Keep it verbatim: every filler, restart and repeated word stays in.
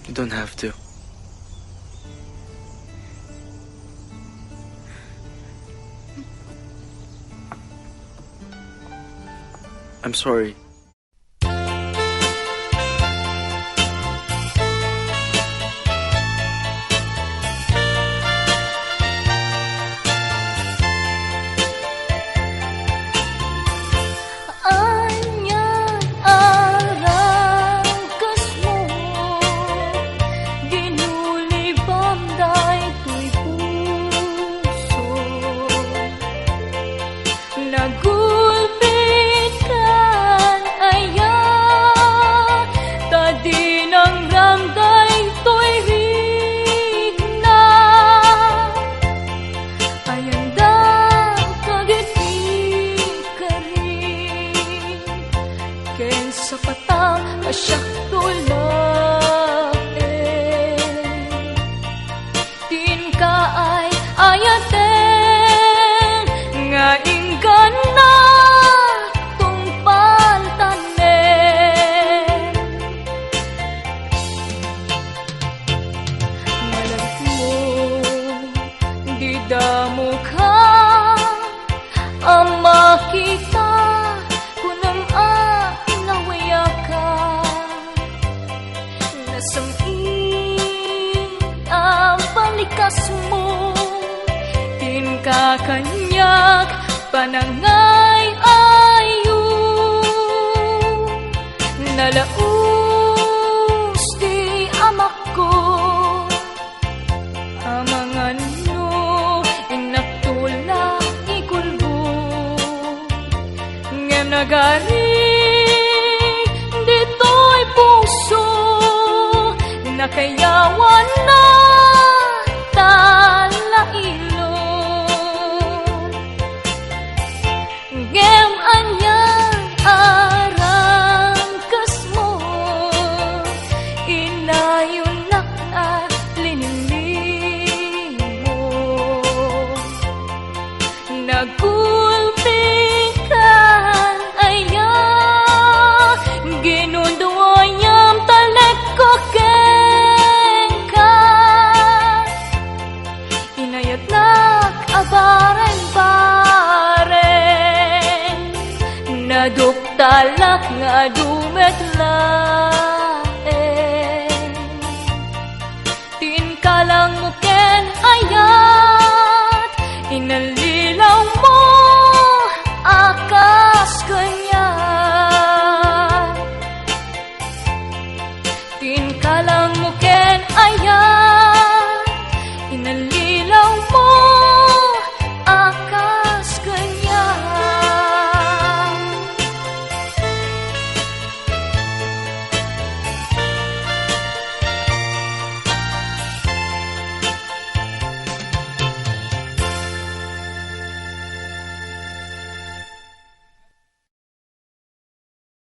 You don't have to. I'm sorry. Anian a rangkasmo, ginulibam daytoy puso. Nagulpikan aya, ta dinangran daytoy rikna. Ayandak dagiti kari, ken sapata a siakto laeng. Ti inka ay ayaten nga inggana tungpal tanem. Malagmo, didamo ka a makita, kunam a nawayaka. Nasam-it a balikasmo, ti inka kaniak panangay-ayo. Nalaus ti amakko, amangan no innakto la ikulbo. Ngem nagari ditoy puso, nakayawanna ta lailo. Ngem ania a rangkasmo, inayonak a linilimo. Nagulpikan aya, ginunduayam talekko kenka. Inayatnak a bareng-bareng, naduktalak nga adu met laeng.